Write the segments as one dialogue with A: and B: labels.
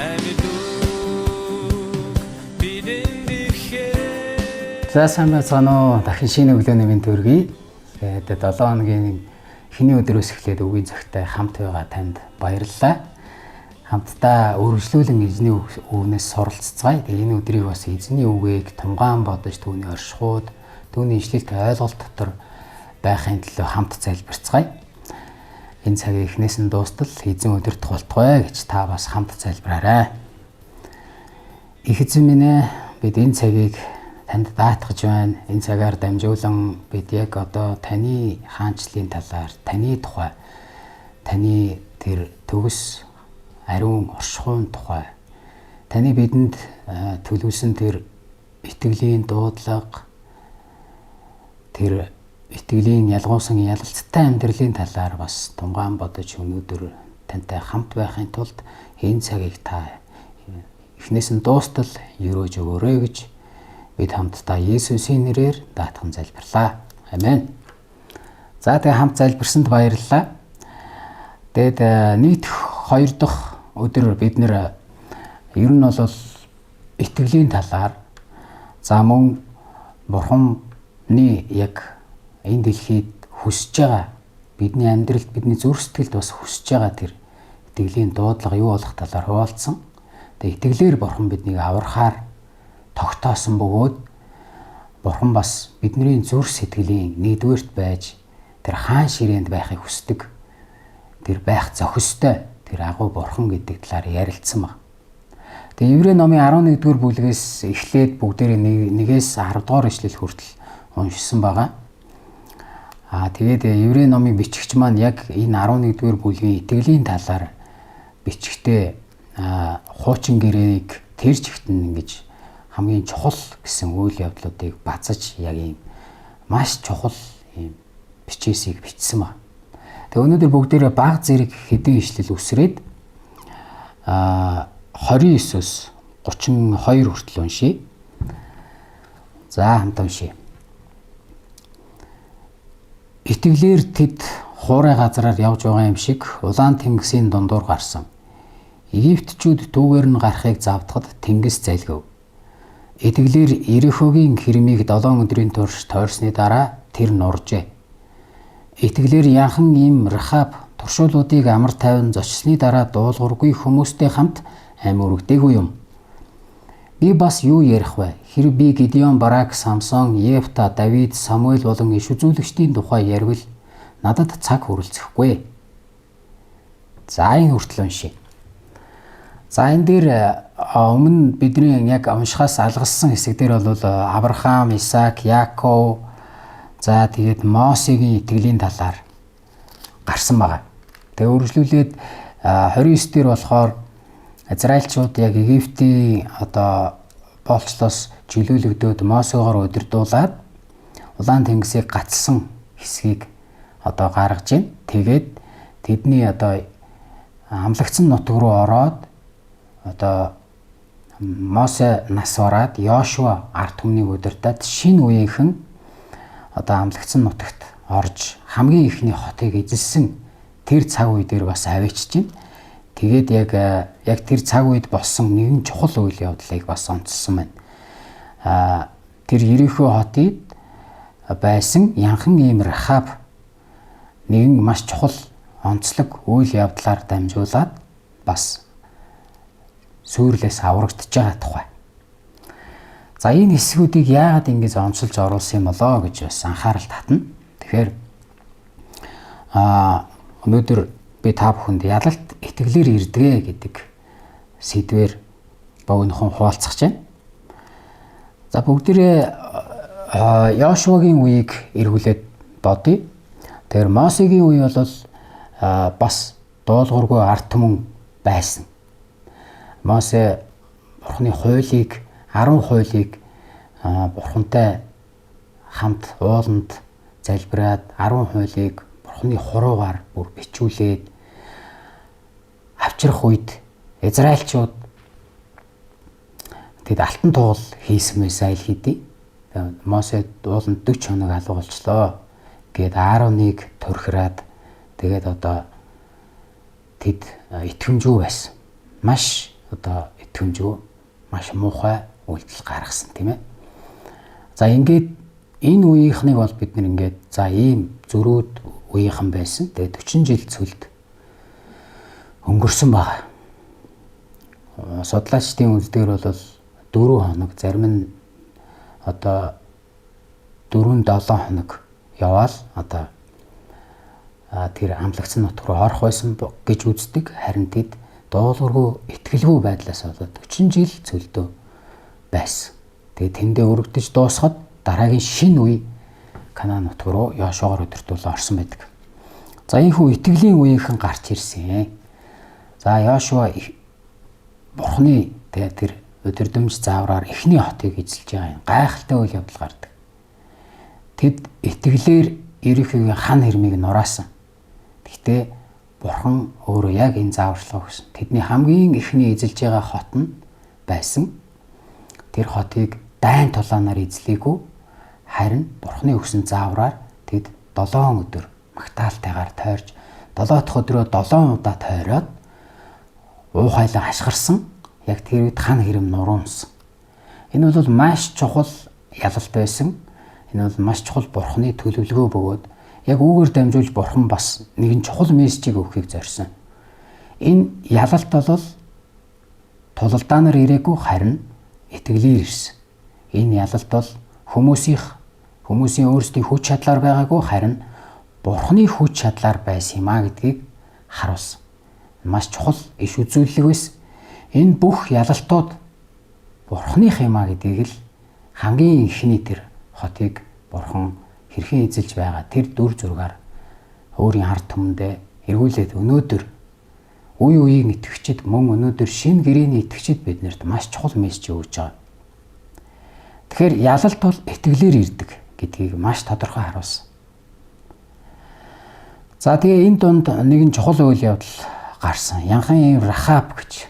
A: Амьд үг бидэнд ирэхээр.
B: За, сайн байцгаана уу? Дахин шинэ өглөөний мэнд төргий. Тэгээд 7 хоногийн эхний өдрөөс эхлээд үгийн цагтай хамт байгаа танд баярлалаа. Хамтдаа үргэлжлүүлэн эзний үгнээс суралццгаая. Тэгээд энэ өдрийг бас эзний үгийг тунгаан бодож, түүний оршихуйд, түүний ишлэлт ойлголт дотор байхын төлөө хамт залбирцгаая. Энэ цагийн эхнээс нь дуустал эзэн өдөртөх болтугай гэж та бас хамт залбираарай. Их эзэн минь ээ, бид энэ цагийг танд даатгаж байна. Энэ цагаар дамжуулан бид яг одоо таны хаанчлалын талаар, таны тухай, таны тэр төгс ариун оршихуйн тухай, таны бидэнд төлөвлөсөн тэр итгэлийн дуудлага, тэр итгэлийн ялгуусан ялалцтай амьдралын талаар бас тунгаан бодож өнөөдөр тантай хамт байхын тулд энэ цагийг та эхнээс нь дуустал өрөөж өгөөрэй гэж бид хамтдаа Есүсийн нэрээр даатхан залбирлаа. Амен. За, тэгээ хамт залбирсанд баярлалаа. Тэгээд нийт хоёр дахь өдөр бид нэр ер нь бол итгэлийн талаар, за мөн Бурханы яг энэ дэлхийд хүсэж байгаа, бидний амьдралд, бидний зүрх сэтгэлд бас хүсэж байгаа тэр итгэлийн дуудлага юу болох талаар хуваалцсан. Тэгээ итгэлээр Бурхан биднийг аврахаар тогтоосон бөгөөд Бурхан бас бидний зүрх сэтгэлийн нэгдүгээрт байж тэр хаан ширээнд байхыг хүсдэг. Тэр байх зохистой тэр агуу Бурхан гэдэг талаар ярилцсан баг. Тэгээ Еврей номын 11-р бүлгээс эхлээд бүгдээрээ 1-ээс 10 дугаар ишлэл хүртэл уншсан байгаа. Аа, тэгээд Еврей номын бичигч маань яг энэ 11-р бүлгийн итгэлийн талаар бичгтээ хуучин гэрээг тэр чигт нь ингэж хамгийн чухал гэсэн үйл явдлуудыг базаж яг ийм маш чухал ийм бичээсийг бичсэн ба. Тэгээ өнөөдөр бүгдээрээ баг зэрэг хэдэн ишлэл үсрээд 29-оос 32 хүртэл уншъя. За, хамт уншъя. Итгэлээр тэд хуурай газраар явж байгаа юм шиг улаан тэнгисийн дундуур гарсан. Египтчүүд түүгээр нь гарахыг завдахад тэнгис залгив. Итгэлээр Иерихогийн хэрмийг 7 өдрийн турш тойрсны дараа тэр нуржээ. Итгэлээр янхан ийм Рахаб туршуулуудыг амар тайван зочсны дараа дуулуургүй хүмүүстэй хамт амь өргөдөөгүй юм. Би бас юу ярих вэ? Хэрв би Гидеон, Барак, Самсон, Ефта, Давид, Самуэль болон иш үзүүлэгчдийн тухай ярил надад цаг хүрэлцэхгүй. За, энэ хүртэл уншъя. За, энэ дээр өмнө бидний яг уншихаас алгассан хэсэг дээр бол Авраам, Исаак, Яков, за тэгээд Мосегийн итгэлийн талаар гарсан байгаа. Тэгээ үргэлжлүүлээд 29 дээр болохоор Израильчууд яг Египтийн одоо боолчлоос чөлөөлөгдөөд Мосегоор удирдуулаад улаан тэнгисийг гацсан хэсгийг одоо гаргаж байна. Тэгээд тэдний одоо амлагдсан нутаг руу ороод одоо Мосе нас бараад, Йошуа ард түмнийг удирдаад шинэ үеийнхэн одоо амлагдсан нутагт орж хамгийн эхний хотыг эзэлсэн тэр цаг үе дээр бас аваачиж байна. Тэгээд яг тэр цаг үед болсон нэгэн чухал үйл явдлыг бас онцлсон байна. Тэр Ерихо хотыг байсан янхан ийм Рахаб нэгэн маш чухал онцлог үйл явдлаар дамжуулаад бас сүйрлээс аврагдаж байгаа тухай. За, энэ хэсгүүдийг яагаад ингэж онцолж оруулсан юм болоо гэж бас анхаарал татна. Тэгэхээр өнөөдөр би та бүхэнд ялалт итгэлээр ирдэг гэдэг сэдвээр богинохон хуваалцах гэж байна. За, бүгдээрээ Йошуагийн үеийг эргүүлээд бодъё. Тэгэхээр Мосегийн үе бол бас дуулуургүй ард түмэн байсан. Мосе Бурхны хуулийг, 10 хуулийг Бурхантай хамт ууланд залбираад 10 хуулийг Бурхны хуруугаар бүр бичүүлээд авчрах үед Израильчууд тэд алтан тугал хийсэн байсан аль хэдий. Мосе ууланд 40 хоног алга болчлоо гээд Аароныг турхираад тэгээд одоо тэд итгэмжгүй байсан. Маш одоо итгэмжгүй маш муухай үйлдэл гаргасан, тийм ээ. За, ингээд энэ үеийнхнийг бол бид нар ингээд за ийм зөрүүд үеийнхэн байсан. Тэгээд 40 жил цөлд өнгөрсөн байгаа. Судлаачдын үздгээр бол 4 хоног, зарим нь одоо 4 7 хоног яваал одоо тэр амлагдсан нутг руу орох байсан гэж үздэг. Харин тэд дуулуургүй, итгэлгүй байдлаас болоод 40 жил цөлдөө байсан. Тэгээ тэндээ өргөдөж дуусахад дараагийн шинэ үе Канаан нутг руу Йошуагаар удирдуулан орсон байдаг. За, ийнхүү итгэлийн үеийнхэн гарч ирсэн. За, Йошуа Бурхны тэгээ тэр удирдамж заавраар эхний хотыг эзэлж байгаа юм. Гайхалтай үйл явдал гардаг. Тэд итгэлээр Ерихогийн хан хэрмийг нураасан. Гэхдээ Бурхан өөрөө яг энэ зааварчилгаа өгсөн. Тэдний хамгийн эхний эзэлж байгаа хот нь байсан. Тэр хотыг дайн тулаанаар эзлээгүй, харин Бурханы өгсөн заавраар тэд 7 өдөр магтаалтайгаар тойрж, 7 дахь өдрөө 7 удаа тойроод уухайлан хашгирсан. Яг тэр үед хан хэрэм нуруунсан. Энэ бол маш чухал ялалт байсан. Энэ бол маш чухал Бурханы төлөвлөгөө бөгөөд яг үүгээр дамжуулж Бурхан бас нэгэн чухал мессежийг өгөхийг зорьсон. Энэ ялалт бол тулалдаанаар ирээгүй, харин итгэлээр ирсэн. Энэ ялалт бол хүмүүсийн өөрсдийн хүч чадлаар байгаагүй, харин Бурханы хүч чадлаар байсан юм а гэдгийг харуулсан. Маш чухал иш үзүүлэлэг байсан. Энэ бүх ялалтууд Бурханых юм а гэдгийг л хамгийн эхний тэр хотыг Бурхан хэрхэн эзэлж байгаа тэр дүр зургаар өөрийн ард түмэндээ эргүүлээд өнөөдөр үе үеийн итгэгчид, мөн өнөөдөр шинэ гэрээний итгэгчид биднэрт маш чухал мессеж өгж байгаа. Тэгэхээр ялалт бол итгэлээр ирдэг гэдгийг маш тодорхой харуулсан. За, тэгээ энэ дунд нэгэн чухал үйл явдал гарсан. Янхан ийм Рахаб гэж.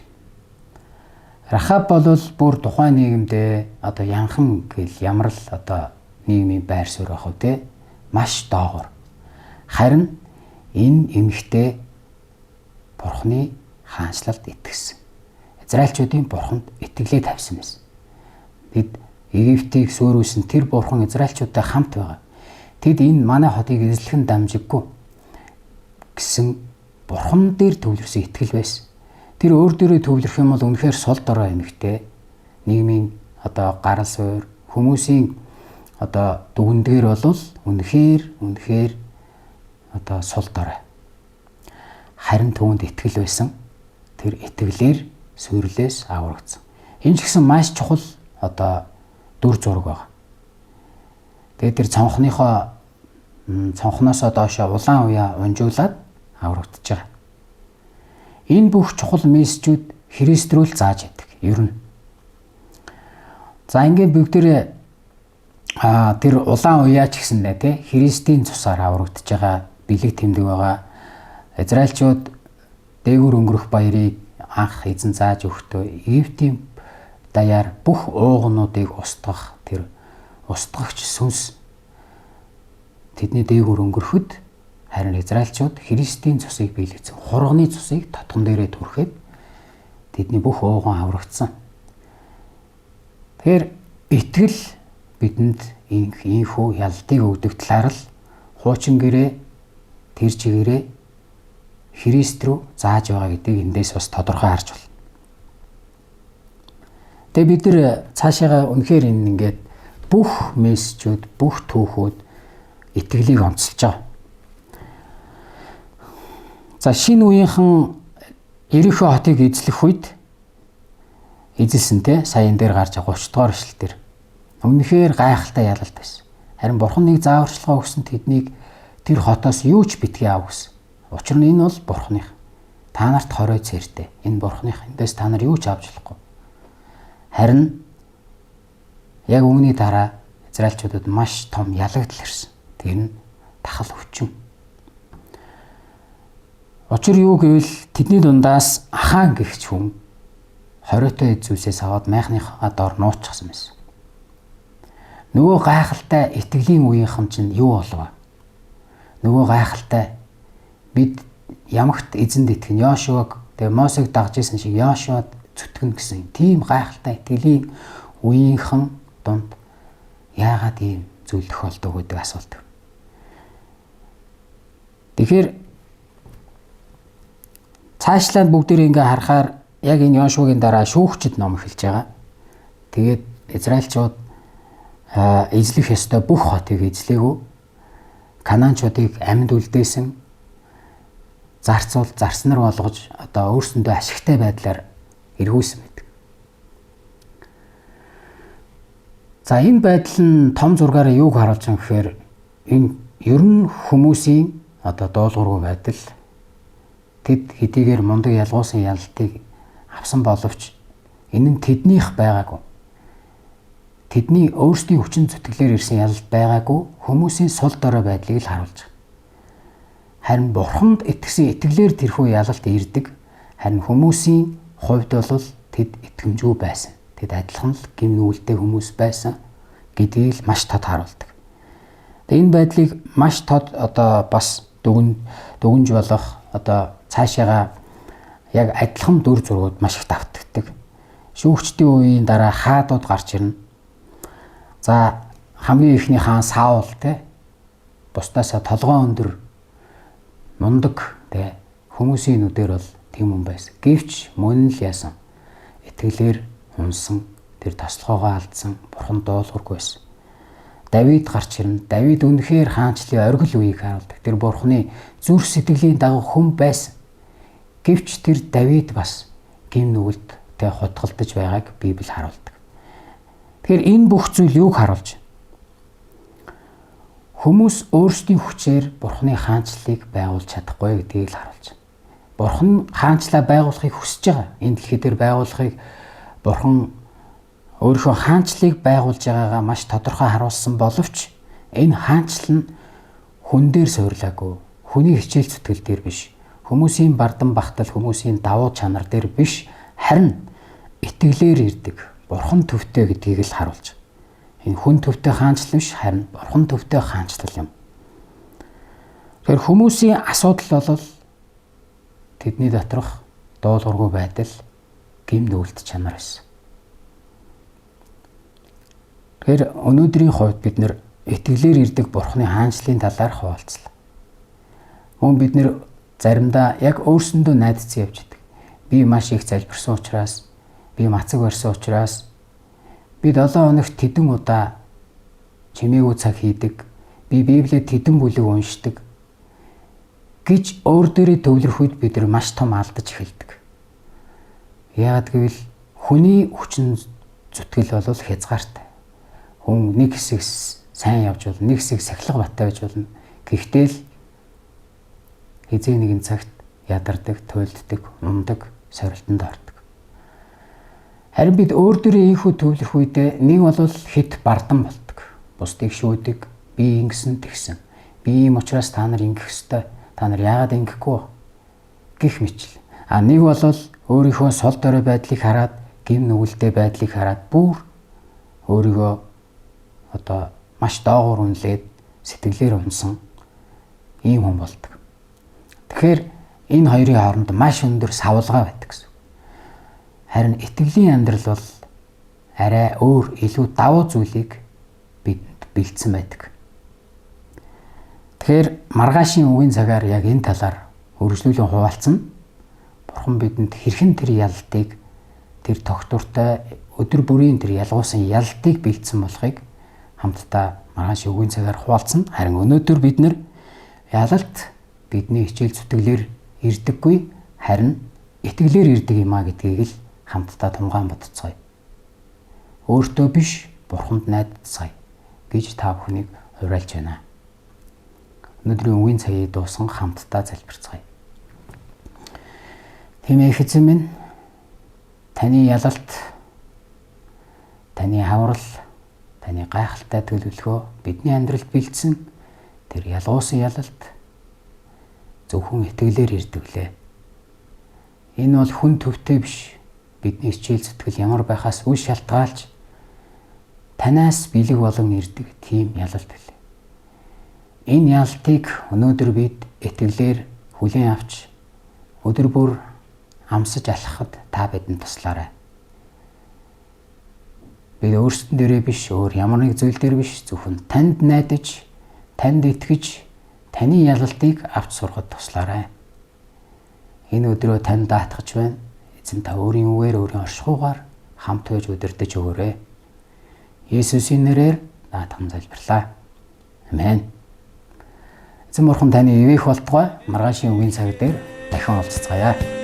B: Рахаб бол бүр тухайн нийгэмдээ одоо янхан гэл ямар л одоо нийгмийн байр суурь байх вэ те, маш доогуур. Харин энэ эмэгтэй Бурхны хаанчлалд итгэсэн. Израильчуудын Бурханд итгэлээ тавьсан байсан. Тэд Египтийг сөөрүүлсэн тэр Бурхан Израильчуудтай хамт байгаа. Тэд энэ манай хотыг эзлэх нь дамжиггүй гэсэн Бурхан дээр төвлөрсөн итгэл байсан. Тэр өөр дээрээ төвлөрөх юм бол үнэхээр сул дорой эмэгтэй, нийгмийн одоо гарал суур хүмүүсийн одоо дүгнэдгээр бол үнэхээр одоо сул дорой. Харин түүнд итгэл байсан. Тэр итгэлээр сүрлээс аврагдсан. Энэ ч гэсэн маш чухал одоо дүр зураг байна. Тэгээд тэр цонхныхоо цонхноосоо доошоо улаан уяа унжуулаад аврагдаж байгаа. Энэ бүх чухал мессежүүд Христ рүү л зааж яадаг. Ер нь. За, ингээд бүгдээрээ тэр улаан уяа ч гэсэндээ тий Христийн цусаар аврагдаж байгаа бэлэг тэмдэг байгаа. Израильчууд дээгүүр өнгөрөх баярыг анх эзэн зааж өгөхдөө Египтийн даяар бүх уугнуудыг устгах тэр устгагч сүнс тэдний дээгүүр өнгөрөхөд, харин Израильчууд Христийн цусыг биелэгдсэн хурганы цусыг тотгон дээрээ түрхэд тэдний бүх ууган аврагдсан. Тэгэхээр итгэл бидэнд инхүү ялалтыг өгдөг талаар л хуучин гэрээ тэр чигээрээ Христ рүү зааж байгаа гэдгийг эндээс бас тодорхой харж байна. Тэгээ бид нар цаашаага үнэхээр энэ ингээд бүх мессежүүд, бүх түүхүүд итгэлийг онцолж байгаа. За, шинэ үеийнхэн Ерихо хотыг эзлэх үед эзэлсэн те, сая энэ дээр гарч 30 дугаар эшлэл дээр. Үнэхээр гайхалтай ялалт байсан. Харин Бурхан нэг зааварчилгаа өгсөн, тэднийг тэр хотоос юу ч битгий ав гэсэн. Учир нь энэ бол Бурханых. Та нарт хорой цэртэй. Энэ Бурханых. Эндээс та нар юу ч авч болохгүй. Харин яг үүний дараа Израильчуудад маш том ялагдал ирсэн. Тэр нь тахал өвчин. Учир юу гэвэл тэдний дундаас Ахаан гэгч хүн хориотой зүйлсээс аваад майхныхаа дор нуучихсан байсан. Нөгөө гайхалтай итгэлийн үеийнхэн чинь юу болов? Нөгөө гайхалтай бид ямагт эзэнд итгэн, Йошуаг тэгээ Мосег дагж исэн шиг Йошуад зүтгэнэ гэсэн тийм гайхалтай итгэлийн үеийнхэн дунд яагаад ийм зүйл тохиолдог гэдэг асуулт. Тэгэхээр цаашлаад бүгдээрээ ингээ харахаар яг энэ Йошуагийн дараа шүүгчд ном эхэлж байгаа. Тэгээд Израильчууд эзлэх ёстой бүх хотыг эзлээгүү. Канаанчуудыг амьд үлдээсэн, зарцуул зарснар болгож одоо өөрсөндөө ашигтай байдлаар эргүүлсэн байдаг. За энэ байдал нь том зургаараа юуг харуулж байгаа гэхээр энэ ер нь хүмүүсийн одоо дуулуургүй байдал, тэд хэдийгээр мундаг ялгуусан ялалтыг авсан боловч энэ нь тэднийх байгаагүй. Тэдний өөрсдийн хүчин зүтгэлээр ирсэн ялалт байгаагүй, хүмүүсийн сул дорой байдлыг л харуулж байгаа. Харин бурханд итгэсэн итгэлээр тэрхүү ялалт ирдэг. Харин хүмүүсийн хувьд бол тэд итгэмжгүй байсан. Тэд адилхан л гэм нүгэлтэй хүмүүс байсан гэдгийг л маш тод харуулдаг. Тэгээ энэ байдлыг маш тод одоо бас дүгнж болох одоо цаашаага яг адилхан дүр зургууд маш их давтагддаг. Шүүгчдийн үеийн дараа хаадууд гарч ирнэ. За хамгийн эхний хаан Саул те бусдаасаа толгой өндөр мундаг те хүмүүсийн нүдээр бол тийм хүн байсан. Гэвч мөн л яасан итгэлээр унсан, тэр тослогоогоо алдсан, бурхан дуулуургүй байсан. Давид гарч ирнэ. Давид үнэхээр хаанчлалын оргил үеийг харуулдаг. Тэр бурханы зүрх сэтгэлийн дагуу хүн байсан. Гэвч тэр Давид бас гэм нүгэлд тэ хутгалдаж байгааг Библи харуулдаг. Тэгэхээр энэ бүх зүйл юуг харуулж байна? Хүмүүс өөрсдийн хүчээр бурханы хаанчлалыг байгуулж чадахгүй гэдгийг л харуулж байна. Бурхан хаанчлаа байгуулахыг хүсэж байгаа. Энэ дэлхий дээр байгуулахыг бурхан өөрийнхөө хаанчлалыг байгуулж байгаагаа маш тодорхой харуулсан боловч энэ хаанчлал нь хүн дээр суурлаагүй. Хүний хичээл зүтгэл дээр биш. Хүмүүсийн бардан багтал, хүмүүсийн давуу чанар дээр биш. Харин итгэлээр ирдэг. Бурхан төвтэй гэдгийг л харуулж байгаа. Энэ хүн төвтэй хаанчлал биш, харин бурхан төвтэй хаанчлал юм. Тэгэхээр хүмүүсийн асуудал бол тэдний доторх дуулуургүй байдал, гэм нүгэлт чанар байсан. Тэгэхээр өнөөдрийн хувьд бид нэр итгэлээр ирдэг бурханы хаанчлалын талаар хуваалцлаа. Мөн бид нэр заримдаа яг өөрсөндөө найдсан явж идэг. Би маш их залбирсан учраас, би мацаг барьсан учраас, би 7 хоногт тэдэн удаа чимээгүй цаг хийдэг, би Библиэд тэдэн бүлэг уншдаг гэж өөр дээрээ төвлөрөх үед бид нар маш том алдаж эхэлдэг. Яагаад гэвэл хүний хүчин зүтгэл бол хязгаартай. Хүн нэг хэсэг сайн явж болно, нэг хэсэг сахилга баттай байж болно. Гэхдээ л хэзээ нэгэн цагт ядардаг, туйлддаг, ундаг, сорилтонд ордог. Харин бид өөр дээрээ ийхүү төвлөрөх үедээ нэг бол хит бардан болдог. Бусдыг шүүдэг, би ингэсэн тэгсэн. Би ийм учраас та нар ингэх ёстой. Та нар яагаад ингэхгүй гэх мэтэл. А нэг бол өөрийнхөө сул дорой байдлыг хараад, гэм нүгэлтэй байдлыг хараад бүр өөрийгөө одоо маш доогуур үнэлээд сэтгэлээр унсан ийм хүн болдог. Тэгэхээр энэ хоёрын хооронд маш өндөр савлгаа байдаг гэсэн. Харин итгэлийн амьдрал бол арай өөр, илүү давуу зүйлийг бидэнд бэлдсэн байдаг. Тэгэхээр маргаашийн үгийн цагаар яг энэ талаар үргэлжлүүлэн хуваалцсан. Бурхан бидэнд хэрхэн тэр ялалтыг, тэр тогтвортой өдөр бүрийн тэр ялгуусан ялалтыг бэлдсэн болохыг хамтдаа маргааш үгийн цагаар хуваалцсан. Харин өнөөдөр бид нэр ялалт бидний хичээл зүтгэлээр ирдэггүй, харин итгэлээр ирдэг юм а гэдгийг л хамтдаа тунгаан бодцгоё. Өөртөө биш, бурханд найдацгаая гэж та бүхнийг уриалж байна. Өнөөдрийн үгийн цагийг дуусган хамтдаа залбирцгаая. Тийм ээ, эзэн минь, таны ялалт, таны хаврал, таны гайхалтай төлөвлөгөө бидний амьдралд бэлдсэн тэр ялгуусан ялалт зөвхөн итгэлээр ирдэг лээ. Энэ бол хүн төвтэй биш. Бидний хичээл зүтгэл ямар байхаас үл шалтгаалж танаас бэлэг болон ирдэг тийм ялалт билээ. Энэ ялалтыг өнөөдөр бид итгэлээр хүлээн авч өдөр бүр амсаж алхахад та бидэнд туслаарай. Бид өөрсдөн дээрээ биш, өөр ямар нэг зүйл дээр биш, зөвхөн танд найдаж, танд итгэж, таны ялалтыг авч сурахад туслаарай. Энэ өдрөө танд даатгаж байна. Эзэн та өөрийн үгээр, өөрийн оршихуйгаар хамт байж удирдах өгөөрэй. Есүсийн нэрээр даатган залбирлаа. Амен. Эзэн бурхан таны ивээх болтугай маргаашийн үгийн цаг дээр дахин уулзцаая.